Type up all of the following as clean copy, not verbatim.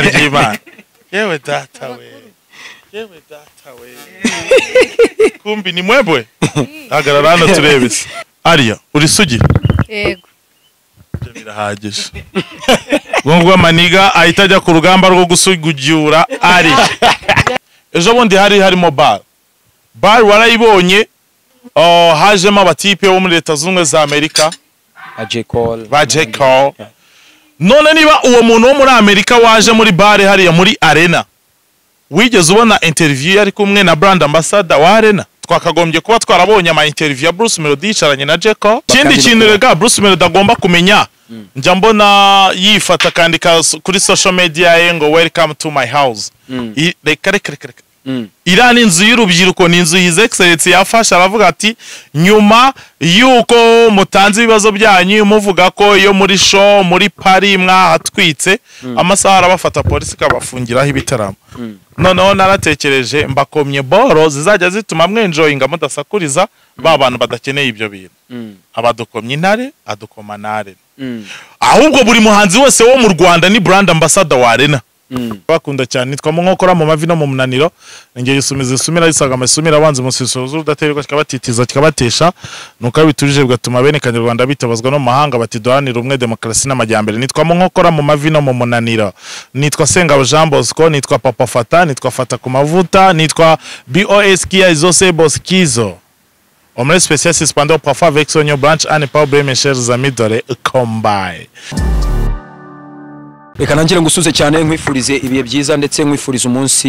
Ry'Imana. Yewe data we, yewe data we, kumbi ni mwebwe. Hagarara hano turebe se. Ariya uri sugi? Yego. Ibyo birahagije. Ubwo amaniga ahita ajya ku rugamba rwo gusugugira ari. Ejo bundi hari harimo bar. Bar warayibonye, oh, hajemo abatipe bo muri Leta Zunze Ubumwe za Amerika. Ba J. Cole. Ba J. Cole. None niba uwo muntu wo muri Amerika waje muri bar hariya muri Arena, wigeze ubona interview yari kumwe na brand ambassador wa Arena? Twakagombye kuba twarabonye ama interview ya Bruce Melody yicaranye na J. Cole. Ikindi kintu rega Bruce Melody agomba kumenya, njya mbona yifata akandika kuri social media ye ngo "Welcome to my house." Reka reka reka reka. Iriya ni inzu y'urubyiruko, ni inzu His Excellency yafashe aravuga ati nyuma y'uko mutanze ibibazo byanyu muvuga ko iyo muri show muri Paris mwahatwitse amasaha arabafata, polisi ikabafungiraho ibitaramo, noneho naratekereje mbakomye boro zizajya zituma mwenjoyinga mudasakuriza ba bantu badakeneye ibyo bintu. Abadukomye intare adukoma nare. Ahubwo buri muhanzi wese wo mu Rwanda ni brand ambassador wa Arena. Bakunda cyane nitwa mu nkokora mu mavi no mu munaniro, ingeri isumiza isumira isaga amasumira abanza umusisozo udaterwa kikabatitiza kikabatesha, nuko biturije bigatuma bene Kanyarwanda bitabazwa no mu mahanga bati duharanire ubumwe, demokarasi n'amajyambere. Nitwa mu nkokora mu mavi no mu munaniro, nitwa Sengabo Jean Bosco, nitwa Papa Fata, nitwa Fata ku mavuta, nitwa Boski Zose Boskizo. Omelette spéciale suspendue au parfum avec oignon blanche à ne pas oublier, mes chers amis, dore combine. Reka nangire ngusuze cyane, nkwifurize ibihe byiza ndetse nkwifurize umunsi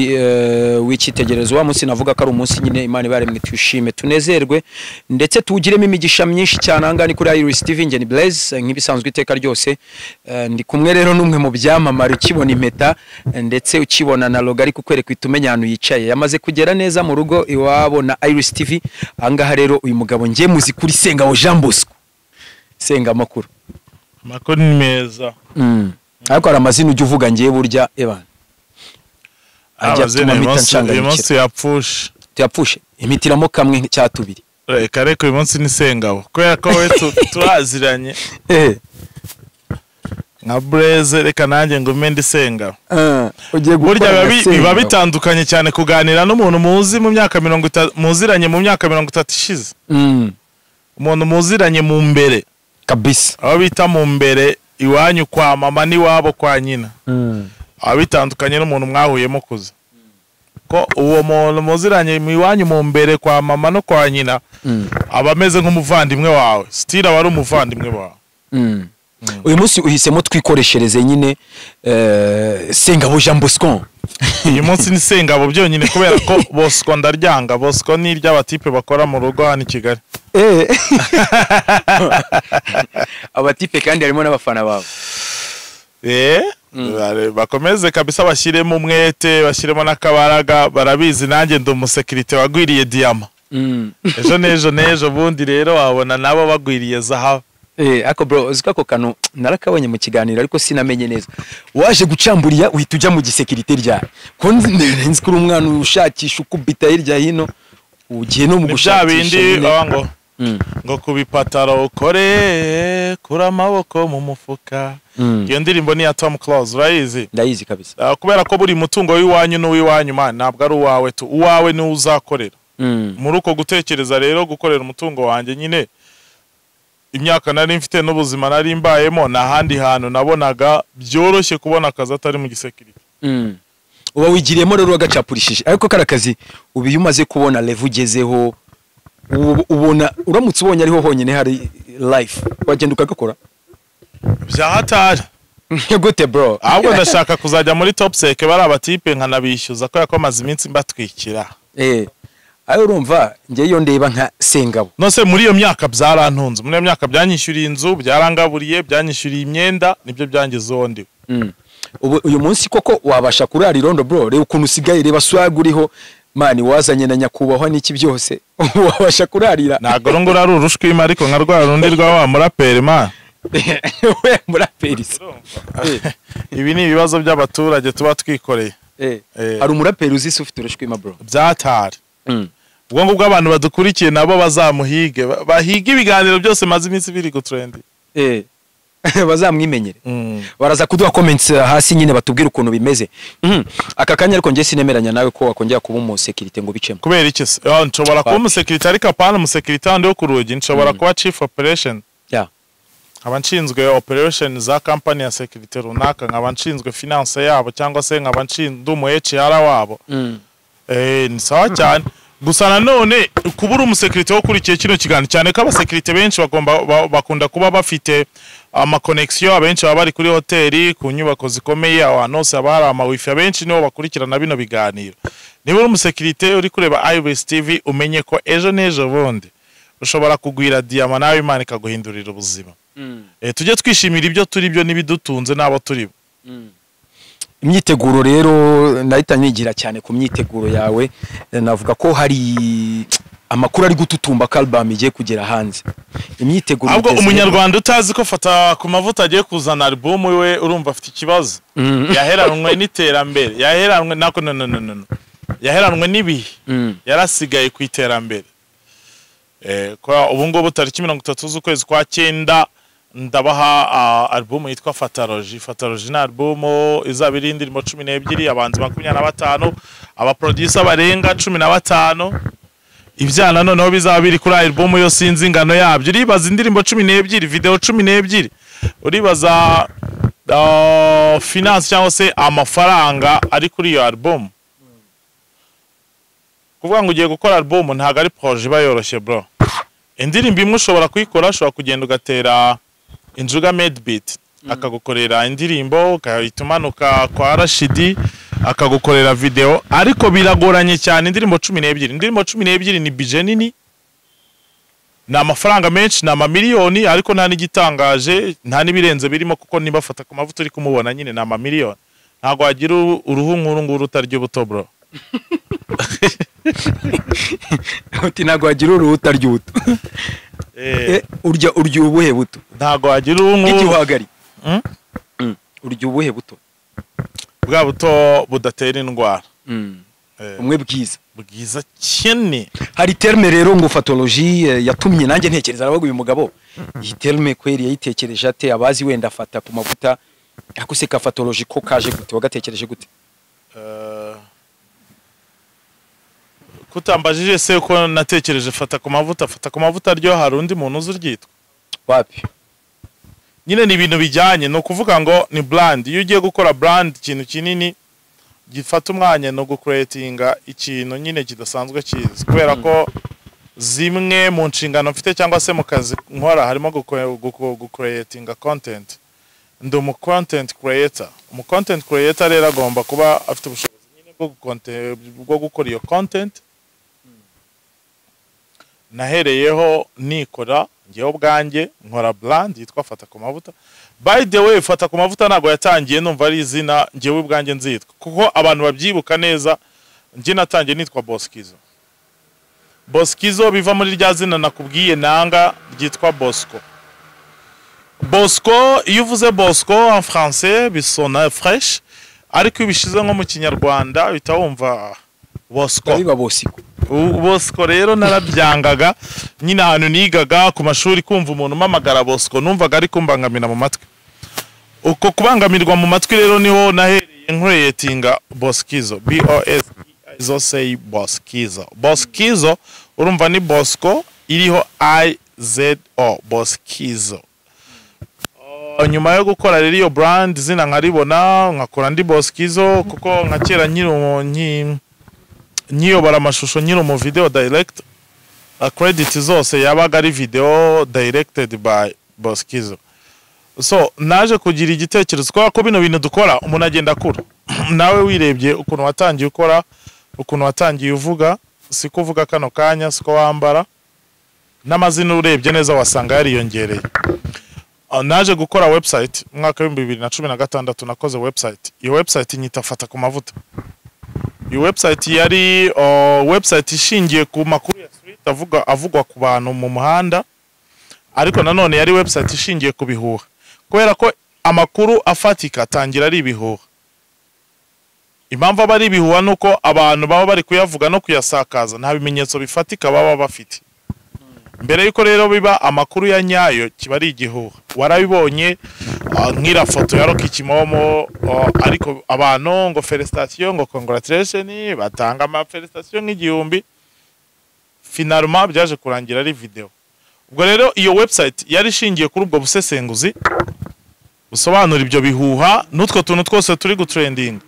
w'icyitegererezo, wa munsi navuga ko ari umunsi nyine Imana ibaremwe twishime, tunezerwe ndetse tuwugiremo imigisha myinshi cyane. Ahangaha ni kuri Iris TV, njye ni Blaise nk'ibisanzwe iteka ryose. Ndi kumwe rero n'umwe mu byamamare, ukibona impeta ndetse ukibona na logo ari kukwereka uhita umenya ahantu yicaye, yamaze kugera neza mu rugo iwabo na Iris TV. Ahangaha rero uyu mugabo njye muzi kuri Sengabo Jean Bosco. Senga, amakuru? Amakuru ni meza. Ariko hari amazina ujya uvuga ngiye burya ebana ajya Amazina atuma uyu mpita munsi, uyu nshanganyikira. munsi yapfushe. Tuyapfushe, imitiramo kamwe cya tubiri. Reka reka, uyu munsi ni Sengabo kubera ko we turaziranye nka Blaise, reka nanjye ngume ndi Sengabo. Ugiye Burya gukora biba nka biba Sengabo. bitandukanye cyane kuganira n'umuntu muzi mu myaka 30, muziranye mu myaka 30 ishize, umuntu muziranye mu mbere, aho bita mu mbere iwanyu kwa mama n'iwabo kwa nyina, aba bitandukanye n'umuntu mwahuye mukuze, ko uwo muntu muziranye mu iwanyu mu mbere kwa mama no kwa nyina aba ameze nk'umuvandimwe wawe, still aba ari umuvandimwe wawe. Uyu munsi uhisemo twikoreshereze nyine Sengabo Jean Bosco. Uyu munsi ni Sengabo byonyine kubera ko Bosco ndaryanga. Bosco ni iry'abatipe bakora mu rugo hano i Kigali. Abatipe kandi harimo n'abafana bawe. Bakomeze kabisa bashyiremo umwete, bashyiremo n'akabaraga, barabizi nanjye ndi umusekirite wagwiriye diyama. Ejo n'ejo n'ejo bundi rero wabona nabo bagwiriye zahabu. Ako bro, uzi ko ako kantu narakabonye mu kiganiro ariko sinamenye neza. Waje gucamburiya uhita ujya mu gisekirite ryari? Ko nzi ko uri umwana ushakisha ukubita hirya hino, ugiye no mu Ni bya gushakisha bindi nyine. baba ngo ngo kubipataro ukore kura amaboko mu mufuka. Iyo ndirimbo ni iya Tom Close, urayizi? Ndayizi kabisa. Ah, kubera ko buri mutungo w'iwanyu n'uw'iwanyu man, ntabwo ari uwawe tu, uwawe niwo uzakorera. Muri uko gutekereza rero gukorera umutungo wanjye nyine, imyaka nari mfite n'ubuzima nari mbayemo, nta handi hantu nabonaga byoroshye kubona akazi atari mu gisekirite. Uba wigiriyemo rero wagacapurishije, ariko kara kazi ubu iyo umaze kubona level ugezeho, ubona uramutse ubonye ariho honyine hari life wagenda ukagakora? Bya hatari. Gute bro? Ahubwo ndashaka kuzajya muri top sec bari abatipe nkanabishyuza kubera ko amaze iminsi mbatwikira. Ayo urumva njye iyo ndeba nka Sengabo. Nose muri iyo myaka byarantunze, muri iyo myaka byanyishyuriye inzu, byarangaburiye, byanyishyuriye imyenda, nibyo byangize uwo ndiwe. Ubu uyu munsi koko wabasha kurara irondo bro? Reba ukuntu usigaye, reba swag uriho man, wazanye na nyakubahwa n'iki byose, wabasha kurarira? Ntabwo runguru ari urushwima ariko nka rwa rundi rwa wa muraperi man. We muraperi se? Ibi ni ibibazo by'abaturage tuba twikoreye. Hari umuraperi uzi se ufite urushwima bro? Byatari. Ubwo ngubwo abantu badukurikiye nabo bazamuhige, bahige ibiganiro byose maze iminsi biri gutrend. Bazamwimenyere. Baraza kuduha comments hasi nyine, batubwire ukuntu bimeze. Aka kanya ariko njye sinemeranya nawe ko wakongera kuba umusekirite ngo bicemo. Kubera iki se? Ah, nshobora kuba umusekirite, ariko apana umusekirite handi wo ku rugi. Nshobora kuba chief operation, nkaba nshinzwe operation za company ya security runaka, nkaba nshinzwe finance yabo, cyangwa se nkaba nshinzwe umu HR wabo. Ni sawa cyane. Gusa nanone kuba uri umusekirite wo ukurikiye kino kiganiro, cyane ko abasekirite benshi bagomba bakunda kuba bafite amaconnexion, abenshi baba bari kuri hoteli, ku nyubako zikomeye, ahantu hose haba hari ama wifi, abenshi nibo bakurikirana bino biganiro. Niba uri umusekirite uri kureba Iris TV, umenye ko ejo n'ejo bundi ushobora kugwira diyama, nawe Imana ikaguhindurira ubuzima. Tujye twishimira ibyo turi byo n'ibidutunze n'abo turi bo. Imyiteguro rero, ndahita nigira cyane ku myiteguro yawe. Navuga ko hari amakuru ari gututumba ko album igiye kugera hanze. Imyiteguro Ahubwo igeze? umunyarwanda utazi ko Fata ku Mavuta agiye kuzana album we, urumva afite ikibazo. Yaheranwe n'iterambere, yaheranwe nako, no, no, no, no, no. Yaheranwe n'ibihe, yarasigaye ku iterambere. Kwa ubu ngubu tariki 30 z'ukwezi kwa cyenda ndabaha album yitwa Fatalogy. Fatalogy ni album izaba iri indirimbo 12, abahanzi 25, abaproducer barenga 15. Ibyana noneho bizaba biri kuri album yo sinzi ingano yabyo. Uribaza indirimbo 12, video 12, uribaza finance cyangwa se amafaranga ari kuri iyo album. Kuvuga ngo ugiye gukora album ntabwo ari projet iba yoroshye, bro. Indirimbo imwe ushobora kuyikora, ushobora kugenda ugatera Injuga Madebeat akagukorera indirimbo, ukahita umanuka kwa Rashidi akagukorera video, ariko biragoranye cyane indirimbo 12. Indirimbo 12 ni budget nini, ni amafaranga menshi, ni amamiliyoni, ariko nta n'igitangaje, nta n'ibirenze birimo, kuko niba Fata ku Mavuta uri kumubona nyine ni amamiliyoni. Ntabwo wagira uruhu nk'uru nguru utarya ubuto, bro. Uti ntabwo wagira uruhu utarya ubuto. Urya ubuhe buto? Ntabwo wagira uruhu nk'uru. Nk'igihwagari. Mm? Urya ubuhe buto? Bwa buto budatera indwara. Umwe bwiza. Bwiza cyane. Hari terme rero ngo fatology, yatumye nanjye ntekereza, aravuga uyu mugabo iyi terme kweri yayitekereje ate? Abazi wenda Afata ku Mavuta, ariko se ka fatology ko kaje gute? Wagatekereje gute? Kutambajije se ko natekereje Fata ku Mavuta? Fata ku Mavuta ryo hari undi muntu uzi uryitwa? Wapi. Nyine ni ibintu bijyanye, ni ukuvuga ngo ni brand. Iyo ugiye gukora brand, ikintu kinini gifata umwanya no gucreatinga ikintu nyine kidasanzwe kizi, kubera ko zimwe mu nshingano mfite cyangwa se mu kazi nkora harimo gucreatinga content. Ndi umu content creator. Umu content creator rero agomba kuba afite ubushobozi nyine bwo gukora iyo content. Nahereyeho nikora njyewe ubwanjye, nkora brand yitwa Fata ku Mavuta. By the way, Fata ku Mavuta ntabwo yatangiye numva ari izina njyewe ubwanjye nzitwa, kuko abantu babyibuka neza, njye natangiye nitwa Boskizo. Boskizo biva muri rya zina nakubwiye nanga ryitwa Bosco. Bosco, iyo uvuze Bosco en français bisona fresh, ariko iyo ubishize nko mu Kinyarwanda uhita wumva Bosco. Biba bosiko. Bosco rero narabyangaga nyine. Ahantu nigaga ku mashuri, kumva umuntu umpamagara Bosco numvaga ari kumbangamira mu matwi. Uko kubangamirwa mu matwi rero niho nahereye ncreatinga Boskizo, B O S K I Z O, Boskizo. Boskizo urumva ni Bosco iriho I Z O, Boskizo. Nyuma yo gukora rero iyo brand, izina nkaribona, nkakora ndi Boskizo, kuko nka kera nkiyobora amashusho, nkiri mu video direct, credit zose yabaga ari video directed by Boskizo. So naje kugira igitekerezo, kubera ko bino bintu dukora umuntu agenda akura. Nawe wirebye ukuntu watangiye ukora, ukuntu watangiye uvuga, siko uvuga kano kanya, siko wambara, n'amazina urebye neza wasanga yariyongereye. Naje gukora website mu mwaka w'2016. Nakoze website, iyo website nyita Fata ku Mavuta. Iyo website yari website ishingiye ku makuru ya street avuga, avugwa ku bantu mu muhanda, ariko nanone yari website ishingiye ku bihuha, kubera ko amakuru afatika atangira ari ibihuha. Impamvu aba ari ibihuha ni uko abantu baba bari kuyavuga no kuyasakaza nta bimenyetso bifatika baba bafite. Mbere yuko rero biba amakuru ya nyayo, kiba ari igihuha. Warabibonye, nk'ira foto ya Rocky Kimomo, ariko abantu ngo félicitation, ngo congratulation, batanga ama félicitation nk'igihumbi. Finalement byaje kurangira ari video. Ubwo rero iyo website yari ishingiye kuri ubwo busesenguzi busobanura ibyo bihuha n'utwo tuntu twose turi gutrendinga.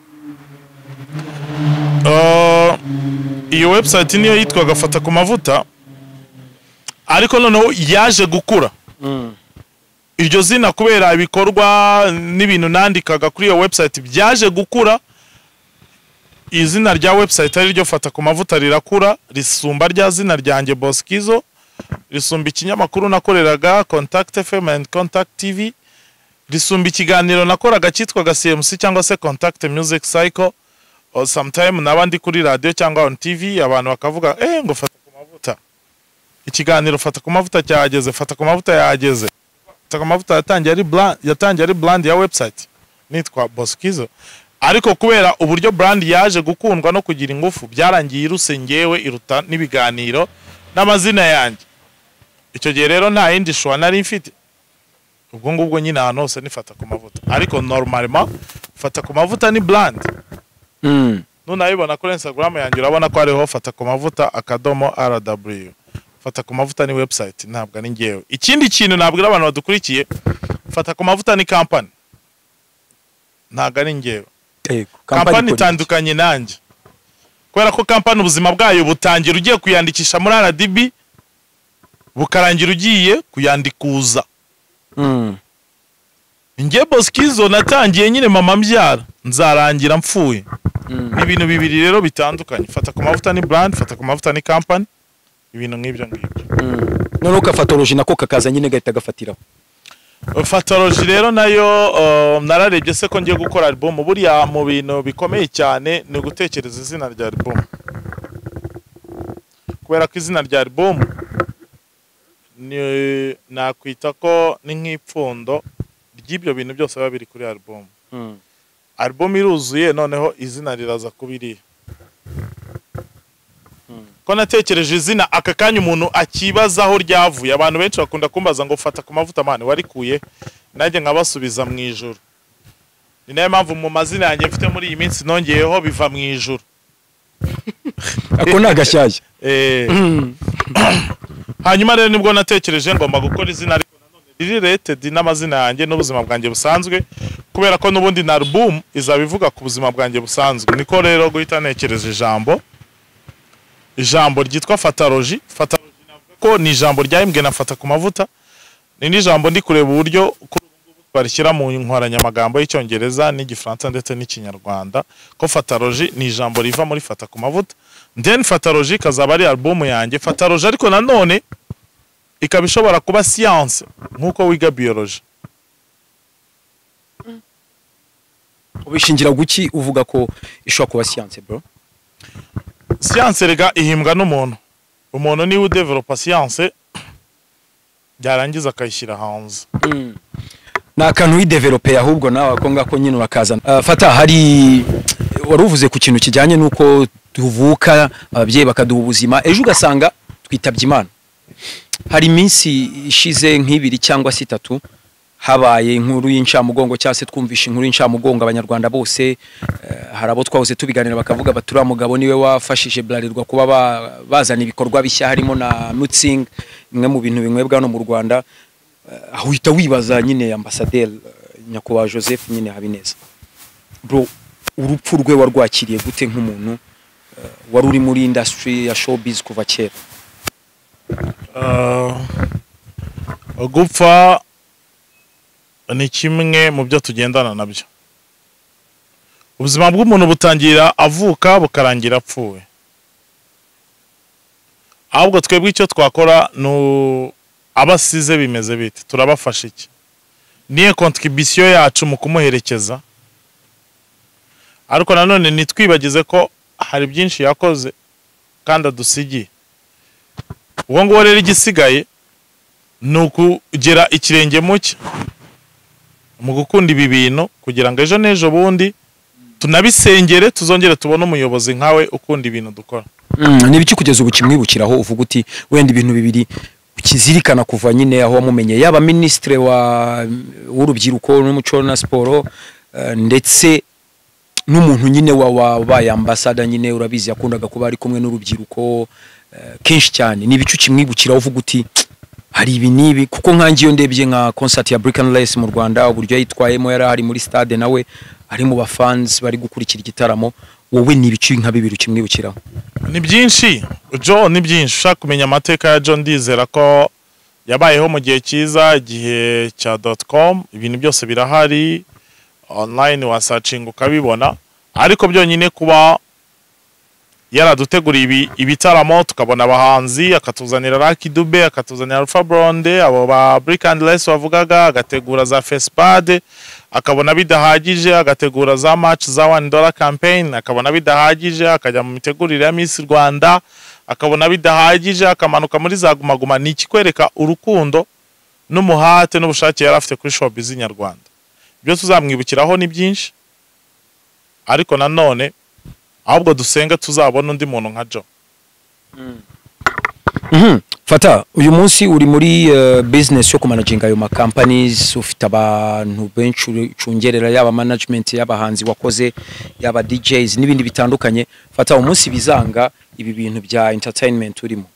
Iyo website niyo yitwaga Fata ku Mavuta, ariko noneho yaje gukura iryo zina kubera ibikorwa n'ibintu nandikaga kuri iyo website. Byaje gukura, izina rya website ari ryo Fata ku Mavuta rirakura, risumba rya zina ryanjye Boskizo, risumba ikinyamakuru nakoreraga Contact FM and Contact TV, risumba ikiganiro nakoraga cyitwaga CMC cyangwa se Contact Music Cycle. Or sometime naba ndi kuri radio cyangwa on TV, abantu bakavuga ngo Fata ku Mavuta, ikiganiro Fata ku Mavuta cyahageze, Fata ku Mavuta yahageze. Fata ku Mavuta yatangiye ari brand ya website nitwa Boskizo, ariko kubera uburyo brand yaje gukundwa no kugira ingufu, byarangiye iruse ngewe, iruta n'ibiganiro n'amazina yanjye. Icyo gihe rero nta yindi choix nari mfite, ubwo ngubwo nyine ahantu hose nifata ku Mavuta. Ariko normalement Fata ku Mavuta ni brand. Nunabibona kuri Instagram yanjye, urabona ko hariho fatakumavuta.rw. Fata ku Mavuta ni website, ntabwo ari ngewe. Ikindi kintu nabwira abantu badukurikiye, Fata ku Mavuta ni company, ntabwo ari ngewe. Kampani ikora iki? Itandukanye nanjye, kubera ko kampani ubuzima bwayo butangira ugiye kuyandikisha muri RDB, bukarangira ugiye kuyandikuza. Njye Boskizo natangiye nyine mama mbyara, nzarangira mpfuye. Ni ibintu bibiri rero bitandukanye. Fata ku Mavuta ni brand, Fata ku Mavuta ni company, ibintu nk'ibyo ngibyo. Noneho kafatoloji nako kakaza nyine gahita gafatiraho. Fatology rero nayo, nararebye se ko ngiye gukora album. Buriya mu bintu bikomeye cyane ni ugutekereza izina rya album, kubera ko izina rya album ni, nakwita ko ni nk'ipfundo ry'ibyo bintu byose biba biri kuri album. Album iruzuye, noneho izina riraza kuba irihe? Ko natekereje izina, aka kanya umuntu akibaza aho ryavuye. Abantu benshi bakunda kumbaza ngo Fata ku Mavuta mani warikuye? Nanjye nkabasubiza mu ijuru. Ni nayo mpamvu mu mazina yanjye mfite muri iyi minsi nongeyeho Biva mu Ijuru. Ako ni agashyashya. Hanyuma rero nibwo natekereje ngomba gukora izina, ariko nanone riri related n'amazina yanjye n'ubuzima bwanjye busanzwe, kubera ko n'ubundi na album izaba ivuga ku buzima bwanjye busanzwe. Niko rero guhita ntekereza ijambo ryitwa fatalogy. Fatalogy navuga ko ni ijambo ryahimbwe na Fata ku Mavuta, ni n'ijambo ndi kureba uburyo kuri ubu ngubu twarishyira mu nkoranyamagambo y'Icyongereza n'Igifaransa ndetse n'Ikinyarwanda, ko fatalogy ni ijambo riva muri Fata ku Mavuta. Then fatalogy ikazaba ari album yanjye fatalogy, ariko nanone ikaba ishobora kuba science nk'uko wiga biology. Ubishingira guki uvuga ko ishobora kuba science, bro? Science rega ihimbwa n'umuntu. Umuntu niwe udevelopa science, byarangiza akayishyira hanze. Ni akantu widevelope ahubwo nawe ako ngako nyine urakazana. Fata, hari wari uvuze ku kintu kijyanye n'uko tuvuka, ababyeyi bakaduha ubuzima, ejo ugasanga twitabye Imana. Hari iminsi ishize nk'ibiri cyangwa se itatu habaye inkuru y'incamugongo, cyangwa se twumvisha inkuru y'incamugongo abanyarwanda bose. Hari abo twahoze tubiganira bakavuga bati uriya mugabo niwe wafashije Bralirwa kuba bazana ibikorwa bishya, harimo na Mützig, imwe mu bintu binywebwa hano mu Rwanda. Aho uhita wibaza nyine ambasaderi, nyakubahwa Joseph nyine Habineza, bro, urupfu rwe warwakiriye gute nk'umuntu wari uri muri industry ya showbiz kuva kera? Gupfa ni kimwe mu byo tugendana nabyo. Ubuzima bw'umuntu butangira avuka, bukarangira apfuye. Ahubwo twebwe icyo twakora ni abasize bimeze bite, turabafasha iki, niyo contribution yacu mu kumuherekeza. Ariko nanone ntitwibagize ko hari byinshi yakoze kandi adusigiye. Ubwo ngubu rero igisigaye ni ukugera ikirenge mu cye mu gukunda ibi bintu, kugira ngo ejo n'ejo bundi tunabisengere, tuzongere tubone umuyobozi nkawe ukunda ibintu dukora. Ni ibiki kugeza ubu kimwibukiraho, uvuga uti wenda ibintu bibiri Ukizirikana kuva nyine aho wamumenye, yaba ministre wa w'urubyiruko n'umuco na siporo, ndetse n'umuntu nyine wa wabaye ambassador nyine, urabizi yakundaga kuba ari kumwe n'urubyiruko kenshi cyane. Ni ibicu kimwibukira uvuga uti hari ibi n'ibi? Kuko nkanjye iyo ndebye nka concert ya Brick and Lace mu Rwanda, uburyo yitwayemo, yari ari muri stade, nawe ari mu bafans bari gukurikira igitaramo. Wowe ni ibicu nka bibiri ukimwibukiraho? Ni byinshi, Joe, ni byinshi. Ushaka kumenya amateka ya Joe, ndizera ko yabayeho mu gihe cyiza, igihe cya .com. Ibintu byose birahari online, wasearchinga ukabibona. Ariko byonyine kuba yaraduteguriye ibitaramo, tukabona abahanzi, akatuzanira Lucky Dube, akatuzanira Alpha Blondy, abo ba Brick and Lace wavugaga, agategura za Fespad, akabona bidahagije agategura za match za $1 campaign, akabona bidahagije akajya mu mitegurire ya Miss Rwanda, akabona bidahagije akamanuka muri za Guma Guma, ni ikikwereka urukundo n'umuhate n'ubushake yari afite kuri showbiz nyarwanda. Ibyo tuzamwibukiraho ni byinshi, ariko nanone ahubwo dusenga tuzabona undi muntu nka Joe. Fata, uyu munsi uri muri business yo kumanaginga ayo ma companies, ufite abantu benshi ucungerera, yaba management y'abahanzi wakoze, yaba DJs n'ibindi bitandukanye. Fata, umunsi bizanga ibi bintu bya entertainment urimo,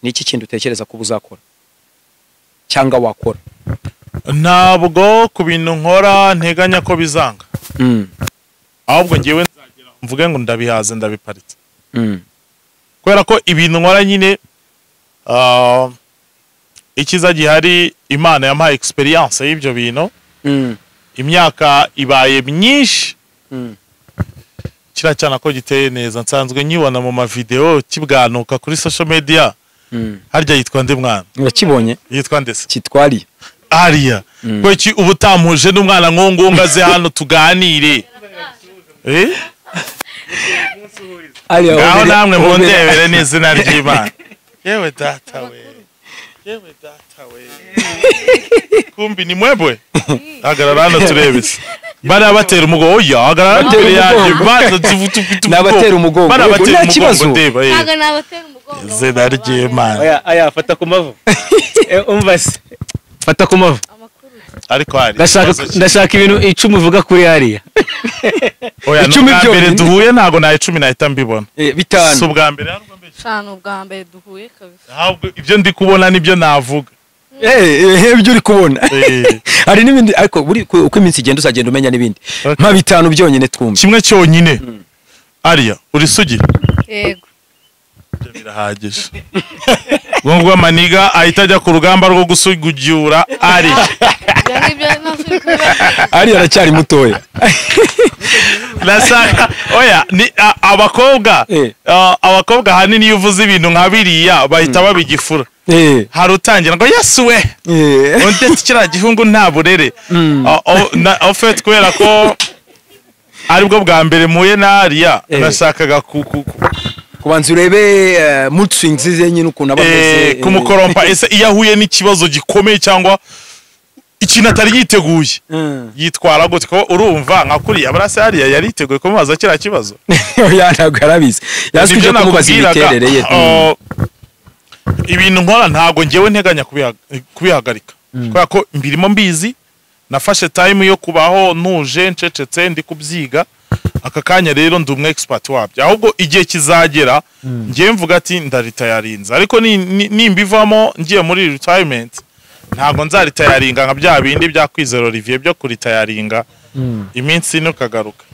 ni iki kintu utekereza ko uzakora cyangwa wakora? Ntabwo ku bintu nkora nteganya ko bizanga. Ahubwo ngewe nzagera mvuge ngo ndabihaze, ndabiparitse, kubera ko ibintu nkora nyine, icyiza gihari, Imana yampaye experience y'ibyo bintu. Imyaka ibaye myinshi. Kiriya cyana ko giteye neza, nsanzwe nkibona mu mavideo kibwanuka kuri social media. Harya yitwa nde mwana? Urakibonye? Yitwa nde se? Kitwari. Ariya ko iki uba utampuje n'umwana nk'uwo ngo aze hano tuganire, eh? Ariya. Ngaho namwe mundebere n'izina ry'Imana. Yewe data we, yewe data we, kumbi ni mwebwe. Hagarara hano turebe se bariya batera umugongo. Oya, hagarara Batera imbere yanjye. umugongo. Baza tuvutu. Ni abatera umugongo. Bariya Yego, batera nta umugongo. kibazo. Ndeba, eh. Ntabwo nabatera umugongo. Izina ry'Imana. Oya, aya fata ku mavu. Umva se, fata ku mavu. Amakuru. Ariko hari Ndashaka ikibazo ndashaka ibintu 10 uvuga kuri hariya. Oya, ni 10 ubwa mbere byonyine. duhuye, ntabwo na 10 nahita mbibona. Si 5. ubwa mbere ahubwo mbere. Shana, ubwa mbere duhuye kabisa. Ahubwo ibyo ndi kubona nibyo navuga. Ibyo uri kubona. Hari n'ibindi, ariko buri uko iminsi igenda uzagenda umenya n'ibindi. Okay. Nka 5 byonyine twumva. Kimwe cyonyine. Ariya, uri sugi? Yego. Ibyo birahagije. Ubwo amaniga ahita ajya ku rugamba rwo gusugugira Ariya. Ibyo ngibyo ntabwo kubibabwira. Ariya aracyari mutoya. Nasanga oya ni abakobwa, abakobwa ahanini iyo uvuze ibintu nka biriya bahita babigifura. Hari utangira ngo "Yesu we!" Undi ati "Kiriya gihungu nta burere." Au fait, kubera ko aribwo bwa mbere muhuye na Ariya, nashakaga kubanza urebe mood swings ze nyine, ukuntu aba ameze. Kumukorompa. Ese iyo ahuye n'ikibazo gikomeye cyangwa ikintu atari yiteguye, yitwara gute? Ko urumva nka kuriya barase, hariya yari yiteguye kumubaza kiriya kibazo? Oya, ntabwo yarabizi, yazi Nibyo kujya kumubaza nakubwiraga. imiterere ye. Ibintu nkora ntabwo ngewe nteganya kubihagarika, kubera ko mbirimo mbizi. Nafashe time yo kubaho ntuje, ncecetse, ndi kubyiga. Aka kanya rero ndi umwe expert wabyo. Ahubwo igihe kizagera ngewe mvuga ati ndaritayarinze, ariko nimbivamo ngiye muri retirement, ntabwo nzaritayaringa nka bya bindi bya Kwizera Olivier byo kuritayaringa iminsi ine ukagaruka.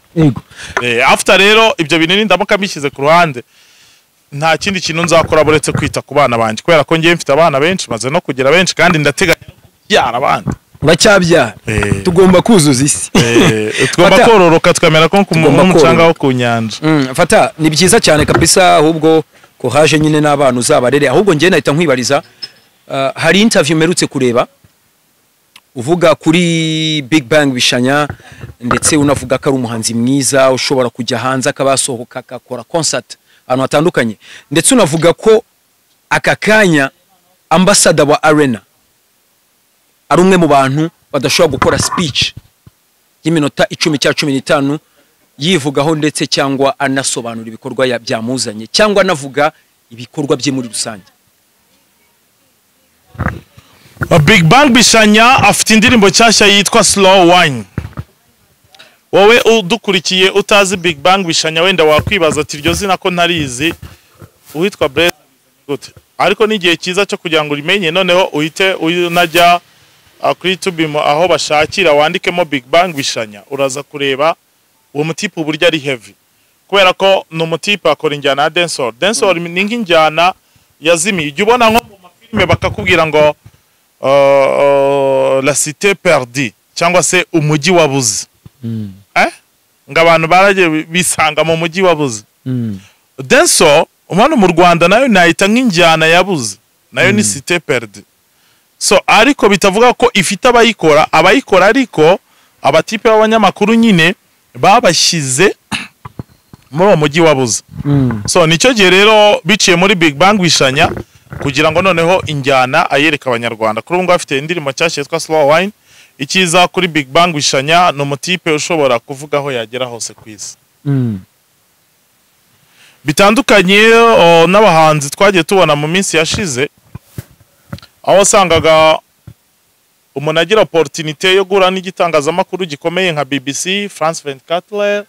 After rero ibyo bintu nindamuka mbishyize ku ruhande, nta kindi kintu nzakora buretse kwita ku bana banjye, kubera ko ngewe mfite abana benshi, maze no kugira benshi, kandi ndateganya no kubyara abandi. Uracyabyara? Tugomba kuzuza isi. Tugomba Fata. kororoka, tukamera ko Tugomba nk'umucanga kororoka. wo ku nyanja. Fata, ni byiza cyane kabisa. Ahubwo ko haje nyine n'abana uzabarere. Ahubwo njye nahita nkwibariza, hari interview mperutse kureba uvuga kuri Big Bang Bishanya, ndetse unavuga ko ari umuhanzi mwiza ushobora kujya hanze akaba yasohoka agakora concert ahantu hatandukanye, ndetse unavuga ko aka kanya ambassador wa Arena ari umwe mu bantu badashobora gukora speech y'iminota 10 cyangwa 15 yivugaho, ndetse cyangwa anasobanura ibikorwa byamuzanye cyangwa anavuga ibikorwa bye muri rusange. Big Bang Bishanya afite indirimbo nshyashya yitwa Slow Wine. Wowe udukurikiye utazi Big Bang Bishanya, wenda wakwibaza ati: "Iryo zina ko ntarizi, uwitwa Blaise gute?" Ariko ni igihe cyiza cyo kugira ngo urimenye, noneho uhite unajya kuri YouTube aho bashakira, wandikemo Big Bang Bishanya, uraza kureba uwo mutipe uburyo ari heavy, kubera ko ni umutipe akora injyana ya dancehall. Dancehall ni nk'injyana yazimiye. Ujya ubona nko mu mafilime bakakubwira ngo "La cité perdue" cyangwa se "Umujyi wabuze", ngo abantu baragiye bisanga mu mujyi wabuze. Dancehall hano mu Rwanda nayo nayita nk'injyana yabuze, nayo ni cité perdue. So ariko bitavuga ko ifite abayikora, ariko abatipe b'abanyamakuru nyine babashyize muri uwo mujyi wabuze. So nicyo gihe rero biciye muri Big Bang Bishanya kugira ngo noneho injyana ayereka Abanyarwanda. Kuri ubu ngubu afite indirimbo nshyashya yitwa Slow Wine. Icyiza kuri Big Bang Bishanya, ni umutipe ushobora kuvuga aho yagera hose ku isi, bitandukanye n'abahanzi twagiye tubona mu minsi yashize, aho wasangaga umuntu agira opportunité yo guhura n'igitangazamakuru gikomeye nka BBC, France 24,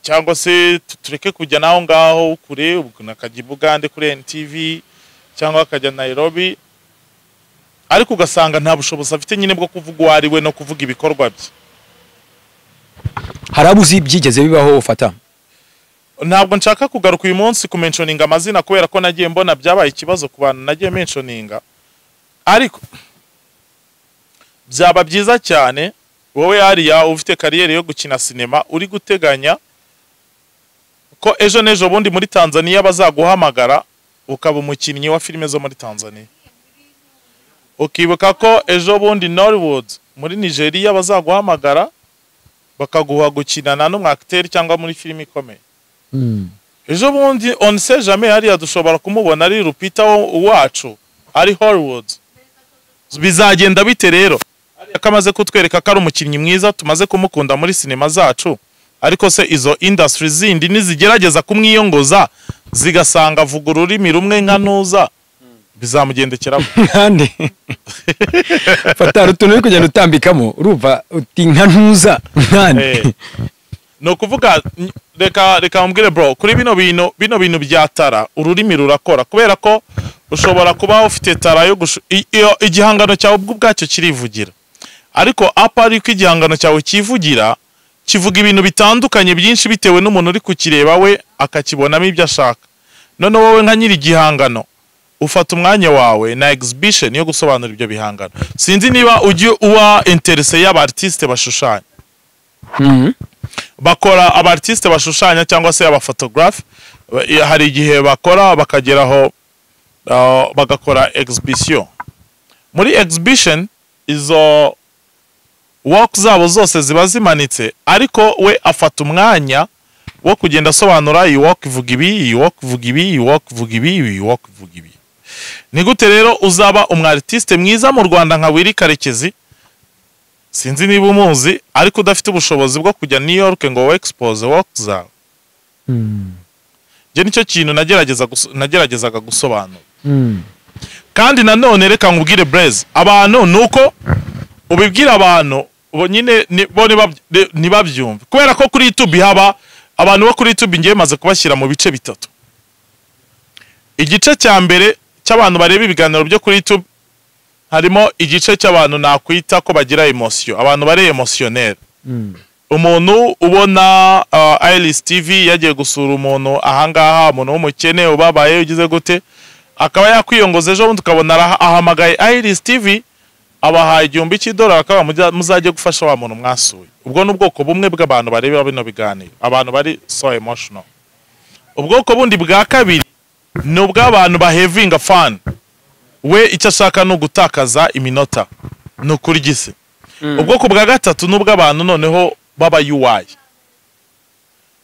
cyangwa se tureke kujya naho ngaho kure, ubwo akajya i Bugande kuri NTV cyangwa akajya Nairobi, ariko ugasanga nta bushobozi afite nyine bwo kuvuga uwo ari we no kuvuga ibikorwa bye. Hari abo uzi byigeze bibaho, ufata? Ntabwo nshaka kugaruka uyu munsi kumentioninga amazina, kubera ko nagiye mbona byabaye ikibazo ku bantu nagiye mentioninga. Ariko byaba byiza cyane wowe hariya ufite carrière yo gukina sinema, uri guteganya ko ejo n'ejo bundi muri Tanzania bazaguhamagara ukaba umukinnyi wa filime zo muri Tanzania, ukibuka ko ejo bundi Nollywood muri Nigeria bazaguhamagara bakaguha gukinana n'umwakiteri cyangwa muri filime ikomeye ejo bundi, on sait jamais, hariya dushobora kumubona ari Lupita wacu ari Hollywood. Bizagenda bite rero? Hariya ko amaze kutwereka ko ari umukinnyi mwiza, tumaze kumukunda muri sinema zacu, ariko se izo industry zindi nizigerageza kumwiyongoza zigasanga avuga ururimi rumwe nka ntuza, bizamugendekera? Kandi fata, hari utuntu uri kugenda utambikamo, urumva uti nka ntuza nkande. Ni ukuvuga reka mbwire bro, kuri bino bintu bya talent, ururimi rurakora, kubera ko ushobora kuba ufite talent yo iyo igihangano cyawe ubwo ubwacyo kirivugira. Ariko apa ariko igihangano cyawe kivugira, kivuga ibintu bitandukanye byinshi bitewe n'umuntu uri kukireba, we akakibonamo ibyo ashaka. None wowe nka nyiri igihangano ufata umwanya wawe na exhibition yo gusobanura ibyo bihangano. Sinzi niba ujye uba intéressé y'aba artiste bashushanya, bakora, aba artiste bashushanya cyangwa se aba photographe, hari igihe bakora bakageraho bagakora exhibition. Muri exhibition izo work zabo zose ziba zimanitse, ariko we afata umwanya wo kugenda asobanura: iyi work ivuga ibi, iyi work ivuga ibi, iyi work ivuga ibi, iyi work ivuga ibi. Ni gute rero uzaba umu artiste mwiza mu Rwanda nka Willy Karekezi, sinzi niba umuzi, ariko udafite ubushobozi bwo kujya New York ngo expose work zawe? Njye nicyo kintu nageragezaga gusobanura. Kandi nanone reka nkubwire Blaise, abantu nuko ubibwira abantu bo nyine bo ntibabyumve, kubera ko kuri YouTube haba abantu bo kuri YouTube ngiye maze kubashyira mu bice bitatu. Igice cya mbere cy'abantu bareba ibiganiro byo kuri YouTube, harimo igice cy'abantu nakwita ko bagira emotion, abantu bari émotionnel. Umuntu ubona Iris TV yagiye gusura umuntu ahangaha, umuntu w'umukene ubabaye ugize gute, akaba yakwiyongoza, ejo bundi ukabona ahamagaye Iris TV, abahaye $1000, akaba muzajye gufasha wa muntu mwasuye. Ubwo ni ubwoko bumwe bw'abantu bareba bino biganiro, abantu bari so emotional. Ubwoko bundi bwa kabiri ni ubw'abantu bahavinga fun, we icyo ashaka ni ugutakaza iminota, ni ukurya isi. Ubwoko bwa gatatu ni ubw'abantu noneho baba UI,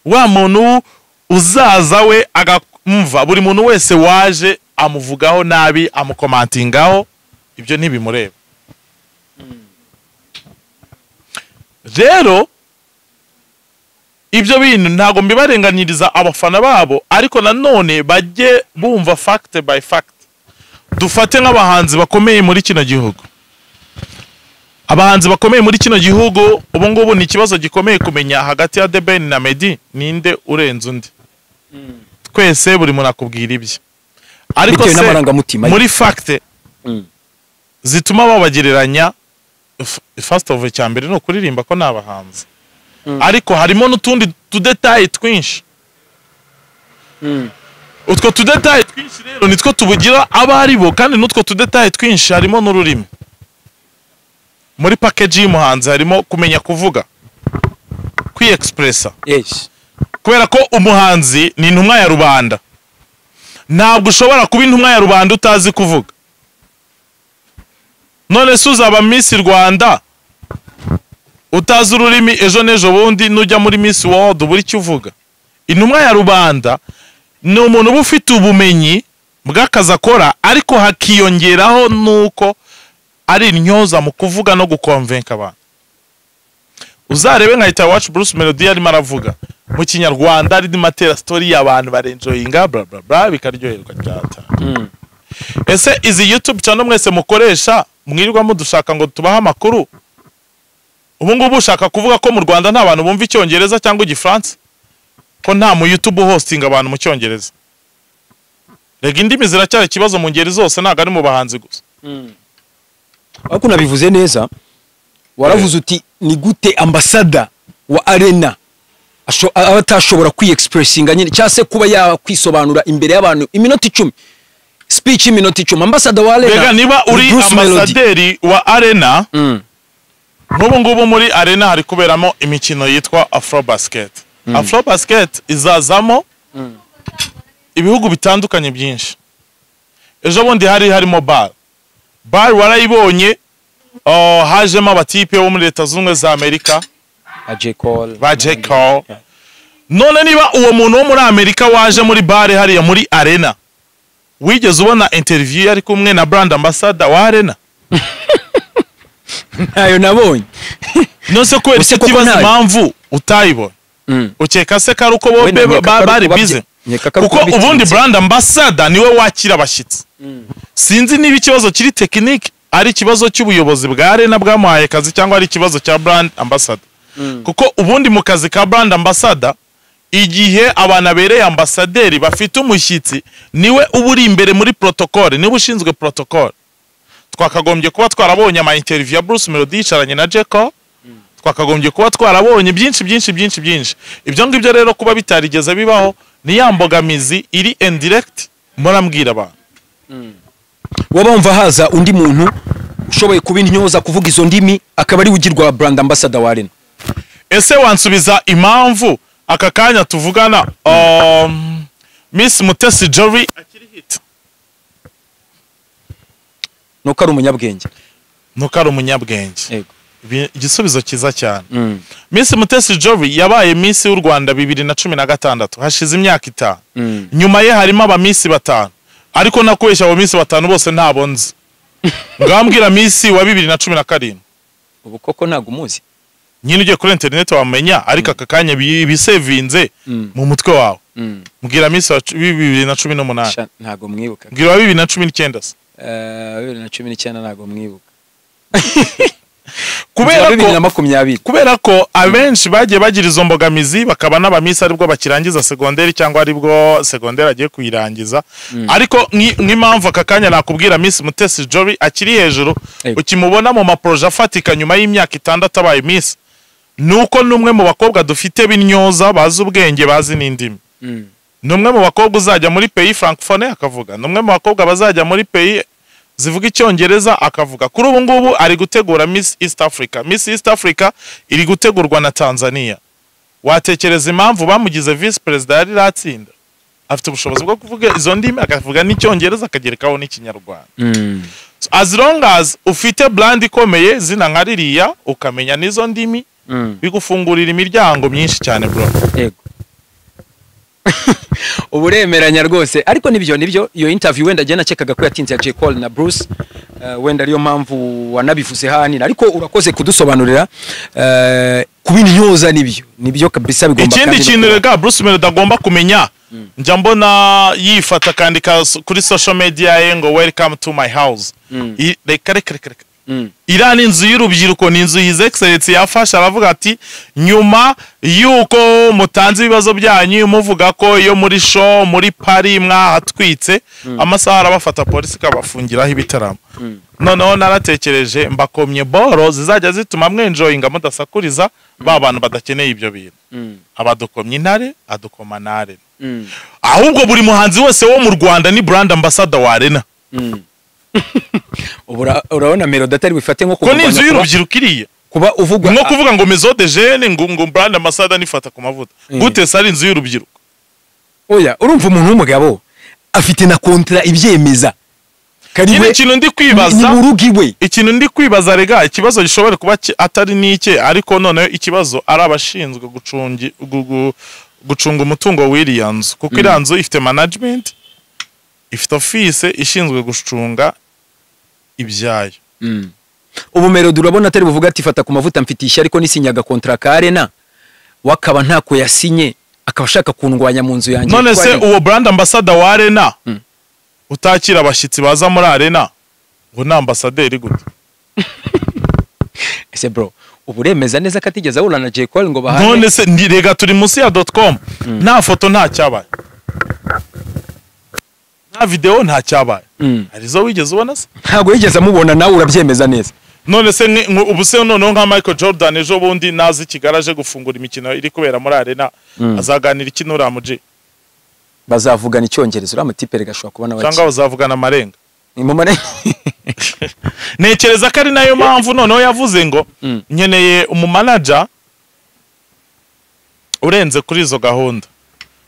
wa muntu uzaza we agamva buri muntu wese waje amuvugaho nabi, amucommentingaho, ibyo ntibimureba. Rero ibyo bintu ntabwo mbibarenganiriza abafana babo, ariko nanone bajye bumva fact by fact. Dufate nk'abahanzi bakomeye muri kino gihugu. Abahanzi bakomeye muri kino gihugu ubu ngubu ni ikibazo gikomeye kumenya hagati ya The Ben na Meddy ninde urenze undi. Twese buri muntu akubwira ibye, ariko Bitewe se n'amarangamutima ye. muri fact zituma babagereranya, first of all, icya mbere ni ukuririmba ko ni abahanzi, ariko harimo n'utundi tudétails twinshi. Utwo tudétails twinshi rero nitwo tubugira abo ari bo, kandi n'utwo tudétails twinshi harimo n'ururimi. Muri package y'umuhanzi harimo kumenya kuvuga, kwiyexpressa, kubera ko umuhanzi ni intumwa ya rubanda. Ntabwo ushobora kuba intumwa ya rubanda utazi kuvuga. None se uzaba Miss Rwanda utazi ururimi, ejo n'ejo bundi nujya muri Miss World ubura icyo uvuga? Intumwa ya rubanda ni umuntu uba ufite ubumenyi bw'akazi akora, ariko hakiyongeraho n'uko ari intyoza mu kuvuga no gukonvenka abantu. Uzarebe nka Itahiwacu Bruce Melody arimo aravuga mu Kinyarwanda, arimo atera story, abantu barenjoyinga, bla bla bla, bikaryoherwa byata. Ese izi YouTube channel mwese mukoresha, mwirirwa mudushaka ngo tubahe amakuru, ubu ngubu ushaka kuvuga ko mu Rwanda nta bantu bumva Icyongereza cyangwa Igifaransa, ko nta mu YouTube hosting abantu mu Cyongereza? Rega indimi ziracyari ikibazo mu ngeri zose, ntabwo ari mu bahanzi gusa. Ariko unabivuze neza, waravuze uti ni gute ambassador wa Arena aba atashobora kwiyexpressinga nyine, cyangwa se kuba yakwisobanura imbere y'abantu iminota 10, speech y'iminota 10, ambassador wa Arena Rega niba ni uri Bruce Melody. ambasaderi wa Arena, nk'ubu ngubu muri Arena hari kuberamo imikino yitwa Afrobasket. Afrobasket izazamo ibihugu bitandukanye byinshi. Ejo bundi hari harimo BAL. BAL warayibonye, oh, hajemo abatipe bo muri Leta Zunze Ubumwe za Amerika. Ba J. Cole. Ba J. Cole. None niba uwo muntu wo muri Amerika waje muri BAL hariya muri Arena, wigeze ubona interview yari kumwe na brand ambassador wa Arena? Ntayo nabonye. None se kubera Ese iki koko utibaza ntayo? impamvu utayibonye? Ukeka se ko ari uko bo Wenda nkeka ko ari bari ukuba bize? Nkeka ko ari Kuko ukuba ubundi bitinze. brand ambassador niwe wakira abashyitsi. Sinzi niba ikibazo kiri technique, ari ikibazo cy'ubuyobozi bwa Arena bwamuhaye akazi, cyangwa ari ikibazo cya brand ambassador, kuko ubundi mu kazi ka brand ambassador, igihe abantu abereye ambasaderi bafite umushyitsi, niwe uba uri imbere muri protocole, niwe ushinzwe protocole. Twakagombye kuba twarabonye ama interview ya Bruce Melody yicaranye na J. Cole, twakagombye kuba twarabonye byinshi byinshi byinshi byinshi. Ibyo ngibyo rero kuba bitarigeze bibaho ni ya mbogamizi iri indirect murambwira abantu. Waba wumva haza undi muntu ushoboye kuba intyoza kuvuga izo ndimi, akaba ari we ugirwa brand ambassador wa Arena? Ese wansubiza impamvu aka kanya tuvugana Miss Mutesi Jolly akiri hit? Nuko ari umunyabwenge. Nuko ari umunyabwenge. Yego. Igisubizo cyiza cyane. Miss Mutesi Jolly yabaye Miss w'u Rwanda 2016, hashize imyaka 5. Nyuma ye harimo abamiss batanu, ariko nakubeshya, abo miss batanu bose ntabo nzi. Ngambwira Miss wa 2017. Ubu koko ntabwo umuzi? Nyine ugiye kuri interineti wamenya, ariko aka kanya bisevinze mu mutwe wawe. Mbwira Miss wa 2018. Sha, ntabwo mwibuka. Mbwira wa 2019 se. 2019 ntabwo mwibuka. Kubera bibiri ko na makumyabiri. Kubera ko abenshi bagiye bagira izo mbogamizi, bakaba n'abamiss aribwo bakirangiza segonderi cyangwa aribwo segonderi agiye kuyirangiza. Ariko nk'impamvu aka kanya nakubwira Miss Mutesi Jolly akiri hejuru, ukimubona mu maprojet afatika nyuma y'imyaka 6 abaye Miss, ni uko n'umwe mu bakobwa dufite b'intyoza, bazi ubwenge, bazi n'indimi. Ni umwe mu bakobwa uzajya muri pays francophone akavuga, ni umwe mu bakobwa bazajya muri pays zivuga Icyongereza akavuga. Kuri ubu ngubu ari gutegura Miss East Africa. Miss East Africa iri gutegurwa na Tanzania. Watekereza impamvu bamugize vice perezida yari ratsinda? Afite ubushobozi bwo kuvuga izo ndimi, akavuga n'Icyongereza, akagerekaho n'Ikinyarwanda. So, as long as ufite brand ikomeye zina nka ririya, ukamenya n'izo ndimi, bigufungurira imiryango myinshi cyane, bro. Yego, ubu uremeranya rwose. Ariko nibyo iyo interview wenda jye nakekaga ko yatinze ya J. Cole na Bruce, wenda ariyo mpamvu wanabivuze hanini, ariko urakoze kudusobanurira. Kuba intyoza nibyo kabisa bigomba Ikindi kandi no kintu rega Bruce Melody agomba kumenya, njya mbona yifata akandika kuri social media ye ngo "Welcome to my house." Reka reka reka reka. Iriya ni inzu y'urubyiruko, ni inzu His Excellency yafashe aravuga ati nyuma y'uko mutanze ibibazo byanyu muvuga ko iyo muri show muri Paris mwahatwitse, amasaha arabafata, polisi ikabafungiraho ibitaramo. Noneho naratekereje mbakomye boro zizajya zituma mwenjoyinga mudasakuriza ba bantu badakeneye ibyo bintu. Abadukomye intare adukoma na arena. Ahubwo buri muhanzi wese wo mu Rwanda ni brand ambassador wa arena. Ubu urabona Melody atari bifate nko Ko ni inzu kurwanya y'urubyiruko iriya. Kuba uvugwa Nko kuvuga ngo Maison de Jeunes, ngo brand ambassador nifata ku mavuta gute se ari inzu y'urubyiruko? Oya, urumva umuntu w'umugabo afite na kontra ibyemeza kari Nyine we ikintu ndi ni kwibaza, mu rugo iwe. Ikintu ndi kwibaza rega, ikibazo gishobora kuba atari n'ike, ariko noneho ikibazo ari abashinzwe gucunga umutungo w'iriya nzu, kuko iriya nzu ifite management, ifite office ishinzwe gucunga ibyayo. Ubu Melody urabona atari buvuga ati fata ku mavuta mfite ishyari ariko nisinyaga kontra ka arena, wakaba ntako yasinye, akaba ashaka kundwanya mu nzu yanjye? None se Twari- uwo brand ambassador wa arena utakira abashyitsi baza muri arena ngo ni ambasaderi gute? Ese bro, ubu uremeza neza ko atigeze ahura na J Cole ngo bahane? None se rega turi munsi ya .com, nta foto nta cyabaye, nta video nta cyabaye. Hari izo wigeze ubona se? Ntabwo yigeze amubona, nawe urabyemeza neza. None se ubu se noneho nka Michael Jordan ejo bundi nazi Kigali aje gufungura imikino iri kubera muri arena, azaganira iki n'uriya muji? Bazavugana icyongereza, uriya mutipe rega ashobora kubona Cyangwa bake. bazavugana amarenga? Ni mu marenga. Ntekereza ko ari nayo mpamvu noneho yavuze ngo nkeneye umumanager urenze kuri izo gahunda,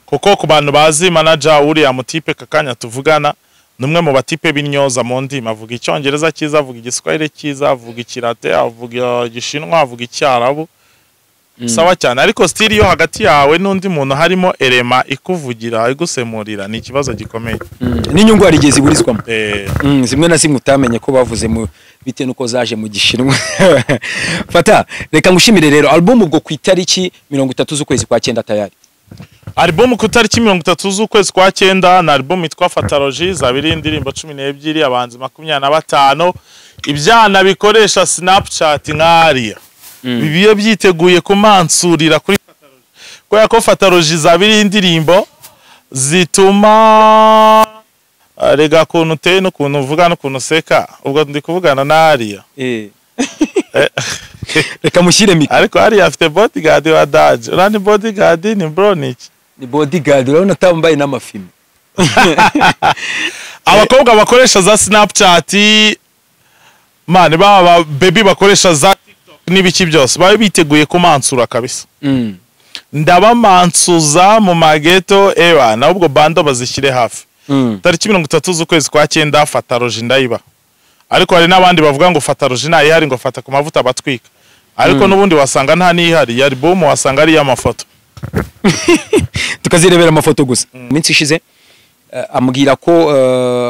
kuko ku bantu bazi manager uriya mutipe kakanya tuvugana, ni umwe mu batipe b'intyoza mu ndimi, avuga icyongereza cyiza, avuga igiswahili cyiza, avuga ikirate, avuga igishinwa, avuga icyarabu sawa cyane. Ariko still iyo hagati yawe n'undi muntu harimo erema ikuvugira igusemurira, ni ikibazo gikomeye. N'inyungu hari igihe ziburizwamo. Zimwe na zimwe utamenye ko bavuze mu bitewe n'uko zaje mu gishinwa. Fata, reka ngushimire rero. Album ubwo ku itariki 30 z'ukwezi kwa cyenda tayari? Album ku itariki 30 z'ukwezi kwa cyenda, na album yitwa Fatalogy, zaba iriho indirimbo 12, abahanzi 25, ibyana bikoresha Snapchat nk'ariya bibiye byiteguye kumansurira kuri Fatalogy, kubera ko Fatalogy zaba iriho indirimbo zituma rega ukuntu uteye n'ukuntu uvuga n'ukuntu useka, ubwo ndi kuvugana na ariya. Reka mushyire mikoro. Ariko hariya afite bodyguard wa daje, uriya ni bodyguard, ni bro, ni iki? Ni bodyguard, urabona atambaye n'amafime. Abakobwa bakoresha za Snapchat, man, baba baby bakoresha za TikTok n'ibiki byose, babe biteguye kumansura kabisa. Ndabamansuza mu mageto ewa, nahubwo bando bazishyire hafi. Tariki 30 z'ukwezi kwa cyenda Fatalogy ndayiba, ariko hari n'abandi bavuga ngo Fatalogy ntayihari, ngo fata ku mavuta batwika, ariko n'ubundi wasanga nta n'ihari ya album, wasanga ari iy'amafoto. Tukazirebera amafoto gusa. Iminsi ishize ambwira ko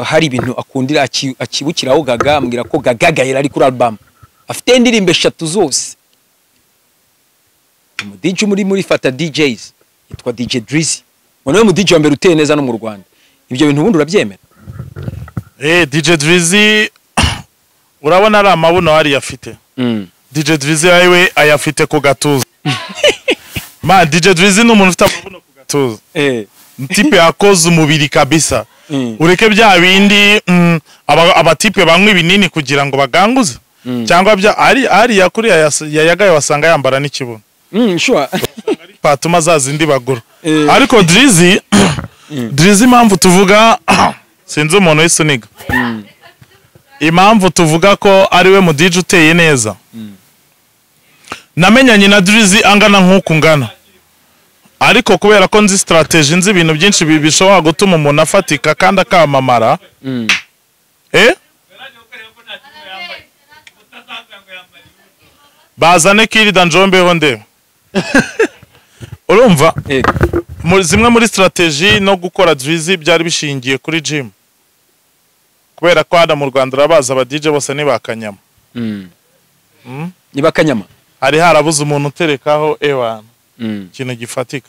hari ibintu akundira akibukiraho Gaga, ambwira ko Gaga Gahera ari kuri album afite indirimbo eshatu zose. Umu DJ muri Fata DJs yitwa DJ Drizzy, ngo niwe mu DJ wa mbere uteye neza no mu Rwanda. Ibyo bintu ubundi urabyemera? DJ Drizzy, urabona ari amabuno hariya afite. DJ Drizzy wewe ayafite ku gatuza. Man, DJ Drizzy ni umuntu ufite amabuno ku gatuza. Tipe yakoze umubiri kabisa. Ureke bya bindi abatipe banywa ibinini kugira ngo baganguze. Cyangwa bya ari ariya kuriya yayagaye wasanga yambara n'ikibuno. Sure. Patuma za zindi bagura. Ariko Drizzy impamvu tuvuga, sinzi umuntu w'isuniga. Impamvu tuvuga ko ari we mu DJ uteye neza. Namenyanye na Drizzy angana nk'uku ngana. Ariko kubera ko nzi strategy, nzi ibintu byinshi bishobora gutuma umuntu afatika kandi akamamara. Bazane Kirida njombeho ndebe. Urumva? Zimwe muri strategy no gukora Drizzy byari bishingiye kuri gym. Kubera ko hano mu Rwanda urabaza aba DJ bose ni bakanyama. Ni bakanyama. Hari harabuze umuntu uterekaho ewana ikintu gifatika.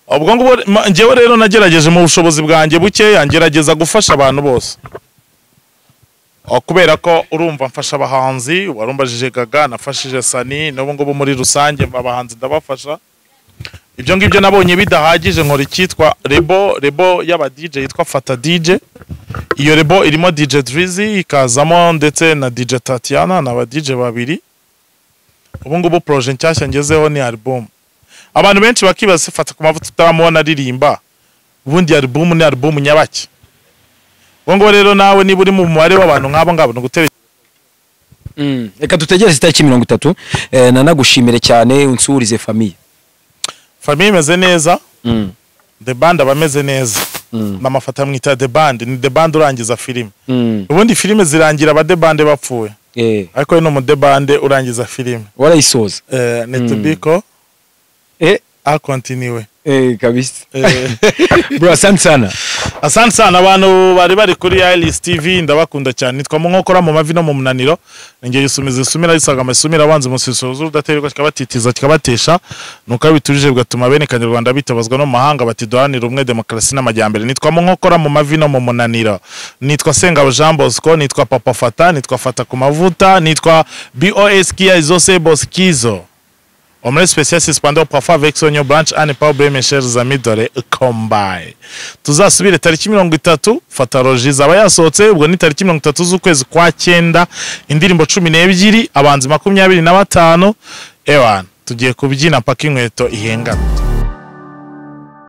Ubwo ngubwo njyewe rero nagerageje mu bushobozi bwanjye bukeya, ngerageza gufasha abantu bose. Kubera ko urumva mfasha abahanzi, warumbajije Gaga, nafashije Sani, n'ubu ngubu muri rusange abahanzi ndabafasha. Ibyo ngibyo nabonye bidahagije, nkora icyitwa label y'aba DJ yitwa Fata DJ. Iyo label irimo DJ Drizzy, ikazamo ndetse na DJ Tatiana, ni aba DJ babiri. Ubu ngubu projet nshyashya ngezeho ni album. Abantu benshi bakibaza, Fata ku Mavuta utaramubona aririmba, ubundi album ni album nyabaki? Ubwo ngubu rero nawe niba uri mu mubare w'abantu nk'abo ngabo, ni ugutera. Reka dutegereze itariki 30. Nanagushimire cyane, unsurize famille. Famille imeze neza. The Band aba ameze neza. N'amafata mwita The Band, ni The Band urangiza filime. Ubundi filime zirangira aba The Band bapfuye, ariko we ni umu The Band urangiza filime. Warayisoza. Ni tubiko a continue. Kabisa. Bro, asante sana. Asante sana abantu bari kuri Iris TV, ndabakunda cyane. Nitwa mu nkokora, mu mavi no mu munaniro, ngeye isumiza isumira isaga amasumira abanza umusiso udaterwa kikabatitiza kikabatesha, nuko biturije bigatuma bene Kanyarwanda bitabazwa no mu mahanga bati duharanire ubumwe, demokarasi n'amajyambere. Nitwa mu nkokora, mu mavi no mu munaniro, nitwa Sengabo Jean Bosco, nitwa Papa Fata, nitwa Fata ku Mavuta, nitwa BOS Kia Izose Boskizo. Omelette spéciale suspendue parfois avec oignon blanche à ne pas oublier, mes chers amis, dore combine. Tuzasubire tariki 30, Fataloji izaba yasohotse. Ubwo ni tariki 30 z'ukwezi kwa cyenda. Indirimbo 12, abahanzi 25. Ewana, tugiye kubyina paka inkweto ihengana.